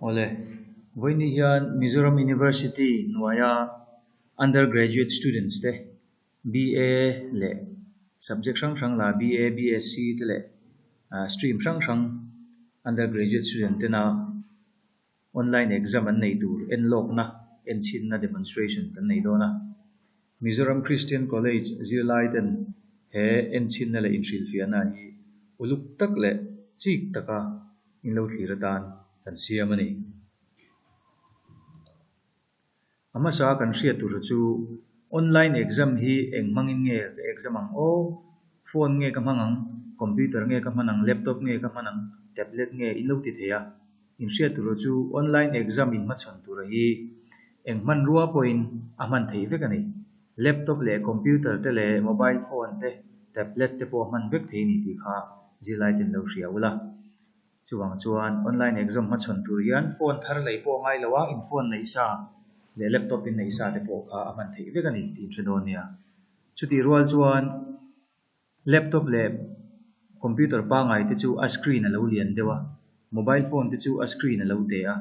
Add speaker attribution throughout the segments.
Speaker 1: Awle, vawiini hian Mizoram University hnuaia undergraduate students te BA leh subject hrang hrang la BA, BSc te leh stream hrang hrang undergraduate student tena Online exam an nei tur enlawkna, enchhinna, demonstration, kan nei dawn a. Mizoram Christian College zirlai ten he enchhinna leh inhrilhfiahna hi uluk tak leh chik taka in lo thlir atan kan siam a ni. A hmasa kan hriat tur chu online exam hi eng hmangin nge ka exam ang aw? Phone nge ka hmang ang? Computer nge ka hman ang? Laptop nge ka hman ang? Tablet nge? In lo ti thei a. In hriat tur chu online exam in hmachhawn tura hi eng hmanrua pawhin a hman theih vek a ni. Laptop leh computer te leh mobile phone te, tablet te pawh a hman vek thei a ni tih kha zirlai ten lo hria ula. Chuvang chuan online exam hmachhawn tur hian phone thar lei pawh a ngai lo a, in phone neih sa leh laptop in neih sa te pawh kha a hman theih vek a ni tih in hre dawn nia. Chutih rual chuan laptop leh computer pangngai te chu a screen a lo lian deuh a, mobile phone te chu a screen a lo te a,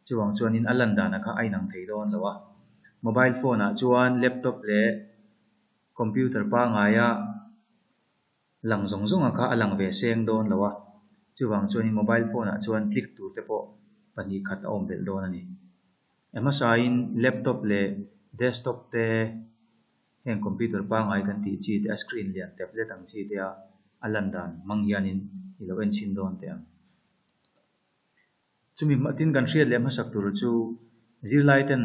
Speaker 1: chuvang chuanin a lan dan a kha a inang thei dawn lo a. Mobile phone ah chuan laptop leh computer pangngaia Lang zawng zawng a kha a lang ve seng dawn lo a, chuvang chuanin mobile phone ah chuan click tur te pawh pahnih khat a awm belh dawn a ni. A hmasain laptop leh desktop te heng computer pangngai kan tih chi te a screen lian tablet ang chi te a a lan dan hmang hianin i lo enchhin dawn teh ang. Chumi tin kan hriat leh hmasak tur chu zirlai ten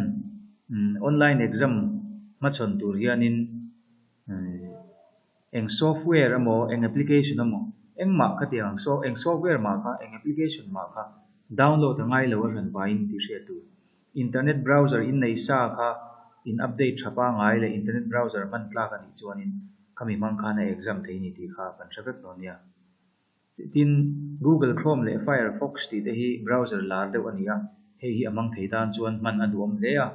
Speaker 1: online exam hmachhawn tur hianin eng software emaw eng application emaw engmah kha tiang ang eng software mah kha eng application mah kha download a ngai lo a hran vaiin tih hriat tur. Internet browser in nei sa kha in update tha pangai leh internet browser hman tlak a nih chuanin khami hmang khan a exam thei ni tih kha kan hre vek dawn nia. Tin, Google Chrome leh Firefox tih te hi browser lar deuh a ni a, hei hi a hmang thei tan chuan hman a duhawm hle a.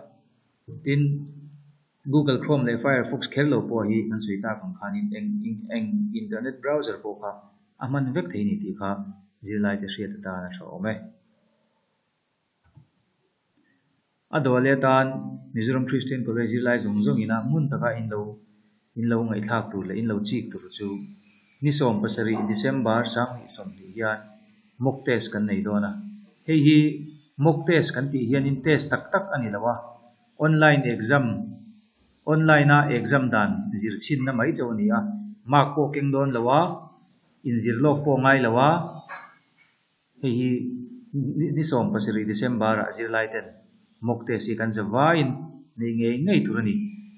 Speaker 1: Tin, Google Chrome leh Firefox kher lo pawh hi kan sawi tak ang khanin eng eng internet browser pawh kha a hman vek thei ni tih kha zirlaite hriat atan a tha awm e. A dawh leh atan Mizoram Christian College zirlai zawng zawng ina hmun taka in lo in lo ngaihthlak tur leh in lo chik tur chu ni 17 December 2020 hian mock test kan nei dawn a. Hei hi mock test kan tih hianin test tak tak a ni lo a, online exam online a exam dan zir chhinna mai chauh a ni a, mark pawh keng dawn lo a, inzir lawk pawh ngai lo a. Hei hi ni 17 December ah zirlai ten mock test hi kan za vaiin nei ngei ngei tur a ni.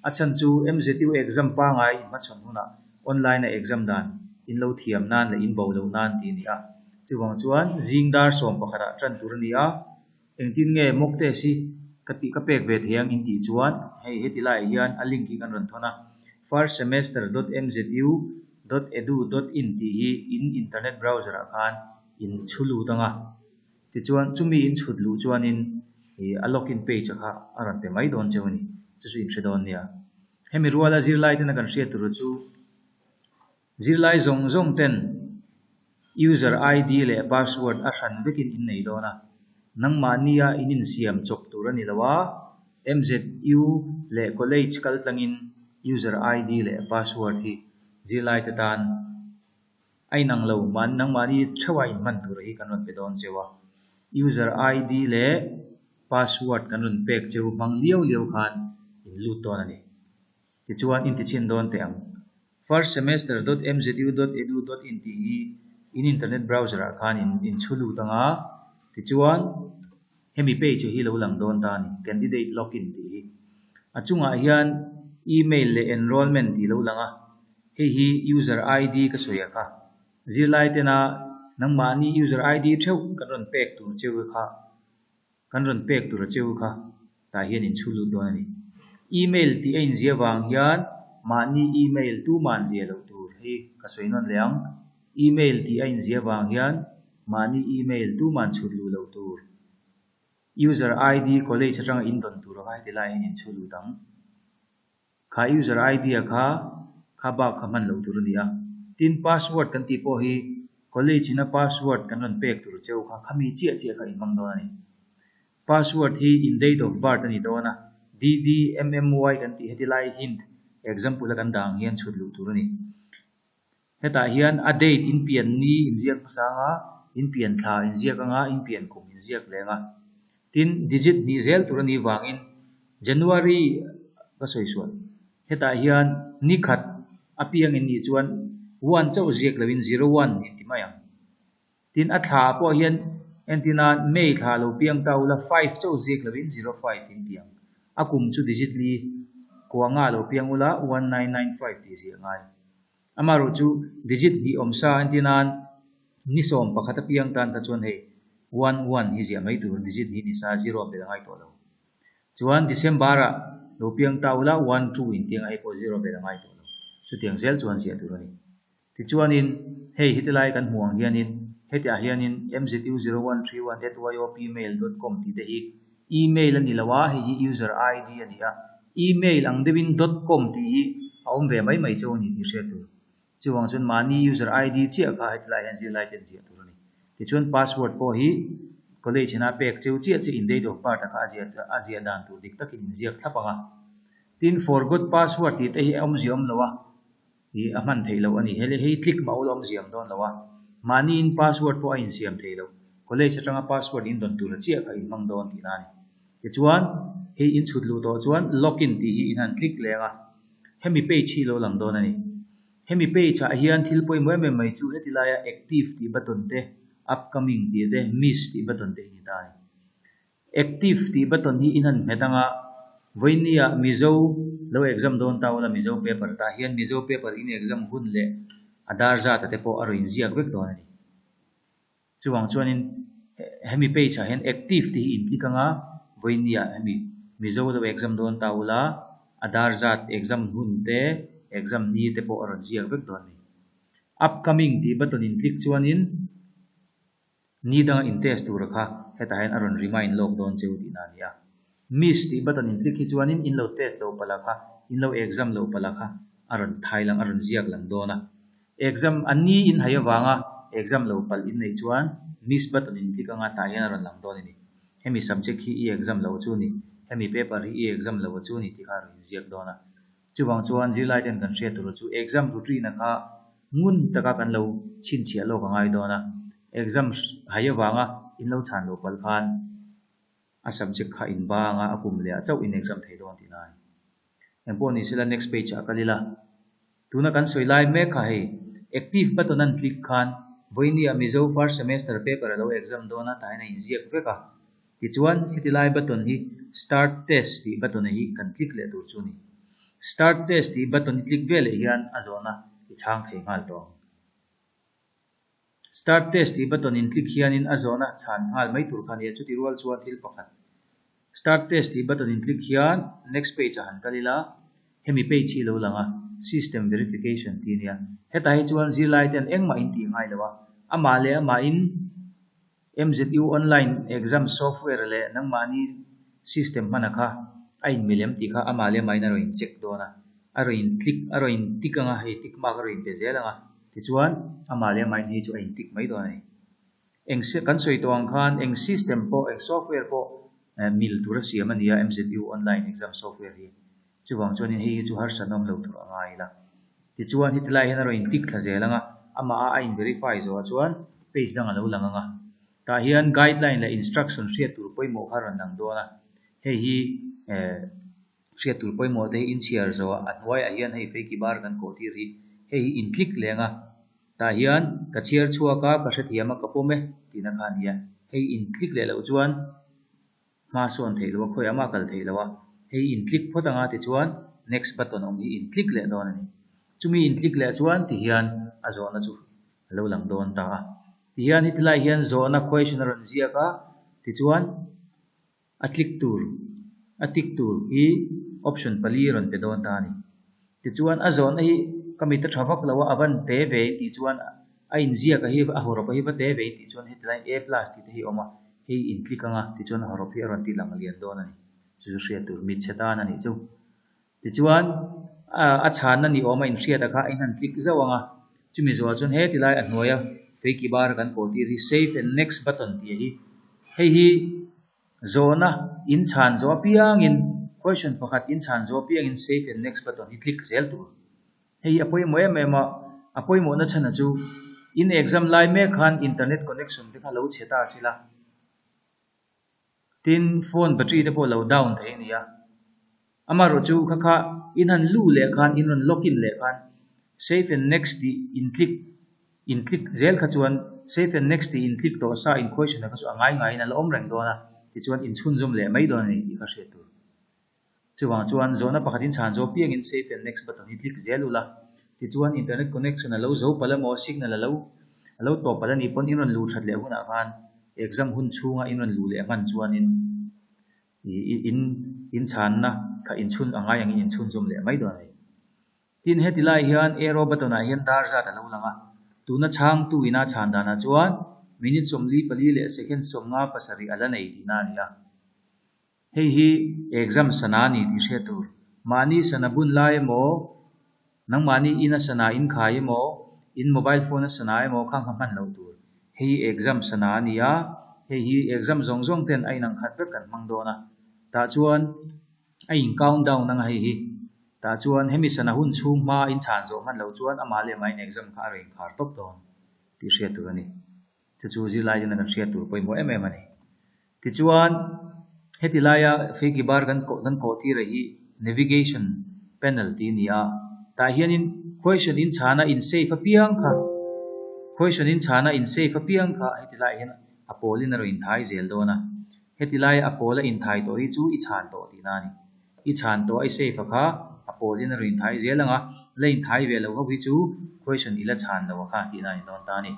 Speaker 1: A chhan chu MZU exam pangai in hmachhawn hunah online a exam dan in lo thiam nan leh in bo lo nan tih a ni a. Chuvang chuan zing dar 11 ah tan tur a ni a. Engtin nge mock test hi ka tih ka pek ve thei ang in tih chuan hei heti laiah hian a link hi kan rawn thawn a, firstsemester.mzu.edu.in tih hi in internet browser ah khan in chhu lut ang a, tichuan chumi in chhut luh chuanin ih a login page a kha a rawn pe mai dawn cheu a ni, chu chu in hre dawn nia. Hemi ruala zirlai tena kan hriat tur chu zirlai zawng zawng ten user ID leh password a hran vekin in nei dawn a, nangmahnia in insiam chawp tur a ni lo a, MZU leh college kal tlangin user ID leh password hi zirlai te tan A inang lo, mahni nangmahni theuha inhman tur hi kan rawn pe dawn cheu a. User ID leh password kan rawn pek cheu hmang liau liau khan in lut dawn a ni. Tichuan in tichhin dawn teh ang. Firstsemester dot mzu dot edu dot in tih hi in internet browser ah khan in in chhu lut ang a. Tichuan hemi page hi lo lang dawn ta a ni, candidate login tih hi. A chungah hian email leh enrollment tih lo lang a. Hei hi user ID ka sawi a kha. Zirlai tena nangmahni user ID theuh kan rawn pek tur cheu kha kan rawn pek tur a cheu kha tah hian in chhu lut dawn a ni. Email tih a inzia vang hian mahni email tuman zia loh tur hei ka sawi nawn leh ang. Email tih a inzia vang hian mahni email tuman chhut luh loh tur. User ID college atanga in dawn tur a kha heti lai hian in chhu lut ang. Kha user ID a kha kha bak kha hman loh tur a ni a. Tin, password kan tih pawh hi college ina password kan rawn pek tur cheu kha khami chiah chiah kha in hmang dawn a ni. Password hi in date of birth a ni dawn a, DDMMY kan tih heti lai hint example a kan dah ang hian chhut luh tur a ni. Hetah hian a date in pian ni inziak hmasa anga, in pian thla inziak anga, in pian kum inziak leng a. Tin, digit hnih zel tur a nih vangin January ka sawi sual. Hetah hian ni khat a piang in nih chuan one chauh ziak loin zero one in ti mai ang. Tin, a thla ah pawh hian entina May thla lo piang ta ula five chauh ziak loin zero five in ti ang. A kum chu digit li kua nga lo piang ula 1995 tih ziah ngai. Amaherawh chu digit hnih awm sa entina'n ni 11 a piang tan kha chuan hei one one hi ziah mai tur digit hnih ni sa zero a bel ngai tawh lo. Chuan December ah lo piang ta ula one two in tiang a hei pawh zero bel a ngai tawh lo. Chutiang zel chuan ziah tur a ni. Tichuanin, hei heti lai kan hmuh ang hianin, hetiah hianin mzu0131@yopmail.com tih te hi email a ni lo a, hei hi user ID a ni a, email ang deuhin dot com tih hi a awm ve mai mai chauh a ni tih hriat tur. Chuvang chuan mahni user ID chiah kha heti lai hian zirlai ten ziah tur a ni. Tichuan password pawh hi college ina pek cheu chiah chiah in date of birth a kha a ziah dan tur dik takin in ziak thlap ang a. Tin, forgot password tih te hi a awmzia awm lo a. hi a hman theih loh a ni. Hei hei click mah ula awmziam dawn lo a, mahni in password pawh a insiam thei lo. College atanga password in dawn tura chiah kha in hmang dawn tihna a ni. Tichuan, hei in chhut luh tawh chuan login tih hi in han click leng a, hemi page hi lo lang dawn a ni. Hemi page ah hian thil pawimawh em em mai chu heti laia active tih button te, upcoming tih te, miss tih button te hi ni ta a ni. Active tih button hi in han hmet anga vawinia Mizo lo exam dawn ta ula Mizo paper tah hian Mizo paper in exam hun leh a dar zat a te pawh a rawn inziak vek dawn a ni. Chuvang chuanin hemi page ah hian active tih hi in click anga vawinia hemi Mizo lo exam dawn ta ula a dar zat exam hun te exam ni te pawh a rawn ziak vek dawn a ni. Upcoming tih button in click chuanin Ni danga in test tura kha hetah hian a rawn remind lawk dawn cheu tihna a ni a. Miss tih button in click hi chuanin in lo test lo palh a kha, in lo exam lo palh a kha a rawn thai lang, a rawn ziak lang dawn a. Exam a ni in hai avanga exam lo palh in neih chuan miss button in click anga tah hian a rawn lang dawn a ni. Hemi subject hi i exam lo chu ni, hemi paper hi i exam lo chu ni tih kha a rawn inziak dawn a. Chuvang chuan zirlai ten kan hriat tur chu exam routine a kha ngun taka kan lo chhinchhiah lawk a ngai dawn a, exam hai avanga in lo chhan loh palh khan a subject kha in ba anga a kum leh ah chauh in exam thei dawn tihna a ni. Engpawh ni sela next page ah kal ila, tuna kan sawi lai mek kha hei active button an click khan vawinia Mizo first semester paper a lo exam dawn a tah hian a inziak vek a, Tichuan, heti lai button hi Start Test tih button hi kan click leh tur chu a ni. Start Test tih button i click veleh hian a zawhna i chhang thei nghal tawh ang. Start Test tih button in click hianin a zawhna chhan nghal mai tur kha a ni a, chuti rual chuan thil pakhat Start Test tih button in click hian next page ah han kal ila, hemi page hi lo lang a, System Verification tih a nia. Hetah hi chuan zirlai ten engmah in tih ngai lo a, amah leh amahin MZU online exam software leh nangmahni system hmana kha a inmilem tih kha amah leh amahin a rawn in check dawn a, a rawn in click a rawn in tick anga hei tick mark a rawn in pe zel anga tichuan amah leh amahin hei chu a in tick mai dawn a ni. Eng kan sawi tawh ang khan eng system pawh eng software pawh mil tur a siam a ni a MZU online exam software hi. Chuvang chuanin hei hi chu harsatna awm lo tur a ngai ila. Tichuan heti lai hian a rawn intick thla zel ang a, amah a a in verify zawhah chuan page dang a lo lang ang a. Tah hian guideline leh instruction hriat tur pawimawh kha a rawn lang dawn a. Hei hi eh hriat tur pawimawh te hi inchhiar zawhah a hnuaiah hian hei feiki bar kan kawh tir hi hei hi in click leng a. Tah hian ka chhiar chhuak a, ka hrethiam a, ka pawm e tihna kha a ni a. Hei in click leh loh chuan Hma sawn theih loh a, khawi ama kal theih loh a, hei in click phawt anga tichuan next button awm hi in click leh dawn a ni. Chumi in click leh chuan tihian a zawhna chu a lo lang dawn ta a. Tihian heti lai hian zawhna question a rawn ziak a, tichuan a click tur, a tick tur hi option pali a rawn pe dawn ta a ni. Tichuan a zawhna hi ka mit a tha vak lo a, a van te ve tih chuan a inziak a hi a hawrawp a hi va te ve tih chuan heti laiin A plus tih te hi a awm a, hei in click anga tichuan a hawrawp hi a rawn ti lang lian dawn a ni. Chu chu hriat tur mit chhe tan a nih chu. Tichuan a chhanna ni awm a inhriat a kha a inhan click zauh anga chumi zawhah chuan heti lai a hnuaia feiki bar kan pawh tir hi save and next button tih a hi hei hi. Zawhna in chhan zawh apiangin, question pakhat in chhan zawh apiangin save and next button hi click zel tur. Hei hi a pawimawh em em a, a pawimawhna chhana chu in exam lai mek khan internet connection te kha lo chhe ta sila. Tin, phone battery te pawh lo down thei a ni a. Amaherawh chu kha kha in han luh leh khan, in rawn log in leh khan save and next tih in click in click zel kha chuan save and next tih in click tawh sa in question ah kha chu a ngai ngaiin a la awm reng dawn a, tichuan in chhunzawm leh mai dawn a ni tih kha hriat tur. Chuvang chuan zawhna pakhat in chhan zawh piangin save and next button hi click zel ula, tichuan internet connection a lo zo palh emaw signal a lo a lo tawp palh a nih pawn in rawn luh that leh hunah khan exam hun chhunga in rawn luh leh hman chuanin ih in in chhanna kha in chhun a ngai angin in chhunzawm leh mai dawn a ni. Tin heti lai hian arrow button ah hian dar zat a lo lang a, tuna chhangtu ina chhan danah chuan minute 44 leh second 57 a la nei tihna a ni a. Hei hi exam sana a ni tih hriat tur. Mahni sana bun lai emaw, nangmahni ina sana in khai emaw, in mobile phone a sana emaw kha ngha hman loh tur. Hei hi exam sana a ni a, hei hi exam zawng zawng ten a inang khat vek kan hmang dawn a. Tah chuan a in count down anga hei hi. Tah chuan hemi sana hun chhung hma in chhan zawh hman loh chuan amah leh mah in exam kha a rawn inkhar tawp dawn tih hriat tur a ni. Chu chu zirlai ten kan hriat tur pawimawh em em a ni. Tichuan, heti laia feki bar kan kawh kan kawh tir a hi navigation panel tih a ni a. Tah hianin question in chhana in save apiang kha question in chhana in save apiang kha heti laiah hian a pawlin a rawn inthai zel dawn a. Heti laia a pawl a inthai tawh hi chu i chhan tawh tihna a ni. I chhan tawh a i save a kha a pawlin a rawn inthai zel ang a, la inthai ve lo ho hi chu question i la chhan lo a kha tihna a ni dawn ta a ni.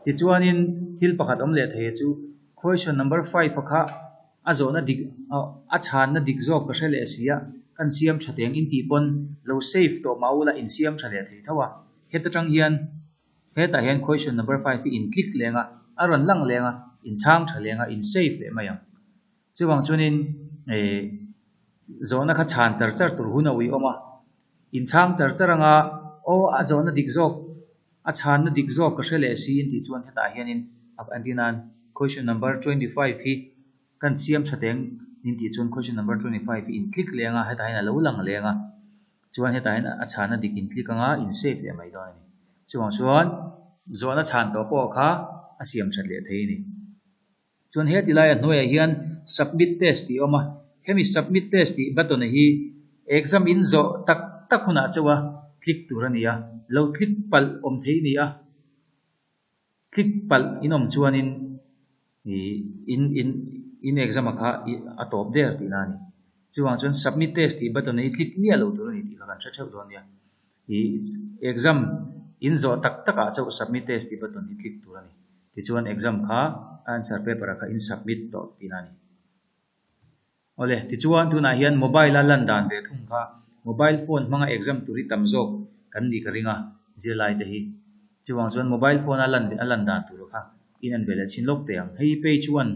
Speaker 1: Tichuanin thil pakhat awm leh thei chu question number 5 a kha a zawhna dik a chhanna dik zawk ka hre leh si a, kan siam tha teng in tih pawn lo save tawh mah ula in siam tha leh thei tho a. Heta tang hian hetah hian question number 5 hi in click leng a, a rawn lang leng a, in chhang tha leng a, in save leh mai ang. Chuvang chuanin eh zawhna kha chhan char char tur hun a ui awm a, in chhang char char anga aw a zawhna dik zawk a chhanna dik zawk ka hre leh si in tih chuan hetah hianin a entir nan question number 25 hi kan siam tha teng in tih chuan question number 25 hi in click leng a hetah hian a lo lang leng a chuan hetah hian a chhanna dik in click anga in save leh mai dawn a ni. Chuvang chuan zawhna chhan tawh pawh kha a siam that leh thei a ni. Chuan he tilaia hnuaiah hian submit test tih a awm a, hemi submit test tih button hi exam in zawh tak tak hunah chauha click tur a ni a, lo click palh awm theih a ni a, click palh in awm chuanin ih in in in exam a kha a tawp der tihna a ni. Chuvang chuan submit test tih button hi click miah lo tur a ni tih kha kan hre theuh dawn nia. Ih exam in zawh tak takah chauh submit test tih button hi click tur a ni. Tichuan exam kha answer paper ah kha in submit tawh tihna a ni. Awle, tichuan tunah hian mobile a lan dan ve thung kha mobile phone hmanga exam tur hi tam zawk kan nih ka ring a zirlai te hi. Chuvang chuan mobile phone a lan a lan dan tur kha in en ve leh chhin lawk teh ang. Hei page one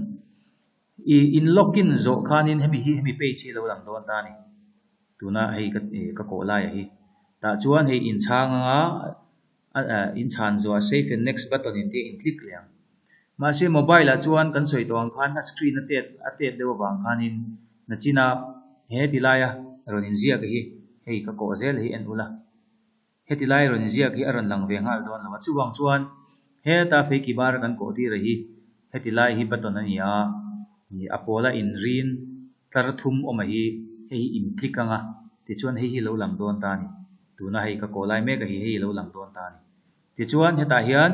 Speaker 1: i in login zawh khanin hemi hi hemi page hi a lo lang dawn ta a ni. Tuna hei ka ka kawh laiah hi. Tah chuan hei inchhang anga in chhan zuah save and next button in te in click leh ang. Mahse mobile ah chuan kan sawi tawh ang khan a screen a tet a tet deuh avang khanin nachina he ti laia rawn inziak hi hei ka kawh zel hi en ula. Heti lai rawn inziak hi a rawn lang ve nghal dawn lo a. Chuvang chuan heta feiki bar kan kawh tir a hi heti lai hi button a ni a, a pawla inrin tlar thum awm a hi hei hi in click ang a tichuan hei hi lo lang dawn ta a ni. Tuna hei ka kawh lai mek a hi hei lo lang dawn ta a ni. Tichuan hetah hian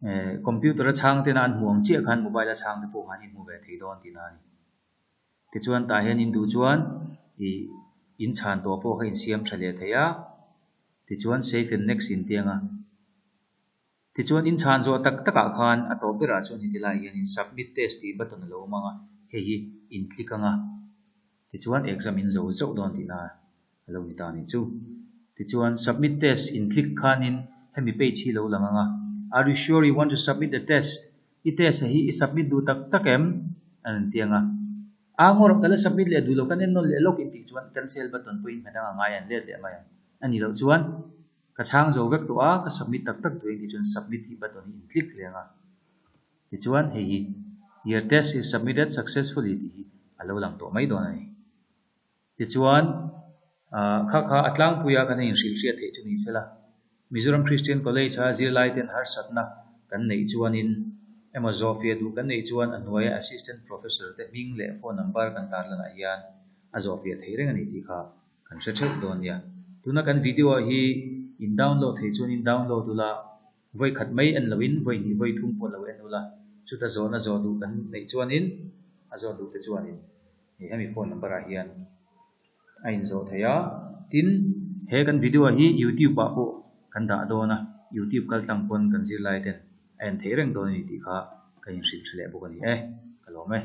Speaker 1: eh computer a chhang tena an hmuh ang chiah khan mobile a chhang te pawh khan in hmu ve thei dawn tihna a ni. Tichuan tah hian in duh chuan ih in chhan tawh pawh kha in siam tha leh thei a, tichuan save and next in tiang a. Tichuan in chhan zawh tak takah khan a tawp berah chuan heti laiah hianin submit test tih button a lo awm ang a, hei hi in click ang a, tichuan exam in zo zauh dawn tihna a lo ni ta a nih chu. Tichuan submit test in click khanin hemi page hi lo lang ang a, are you sure you want to submit the test? I test hi i submit duh tak tak em? A rawn ti ang a. A ngawr ka la submit leh duh lo kan en nawn leh lawk in tih chuan cancel button pawhin hmet anga ngai an let leh mai ang. A nih loh chuan Ka chhang zo vek tawh a, ka submit tak tak duh eng tih chuan submit hi button hi in click leng a. Tichuan hei hi Your test is submitted successfully tih hi a lo lang tawh mai dawn a ni. Tichuan, kha kha a tlangpuia kan inhrilh hriat theih chu ni sela, Mizoram Christian College-a zirlaiten harsatna kan neih chuanin emaw zawhfiah duh kan neih chuan a hnuaia Assistant Professor te hming leh phone number kan tarlanah hian a zawhfiah thei reng a ni tih kha kan hre theuh dawn nia. Tuna kan video ah hi in download thei chuan in download ula, vawi khat mai en loin vawi hnih vawi thum pawh lo en ula, chuta zawhna zawh duh kan neih chuanin a zawh duh te chuanin hei hemi phone number ah hian a inzawh thei a. Tin, he kan video ah hi youtube ah pawh kan dah dawn a, youtube kal tlang pawn kan zirlai ten a en thei reng dawn a ni tih kha ka inhrilh tha leh bawk a ni e, ka lawm e.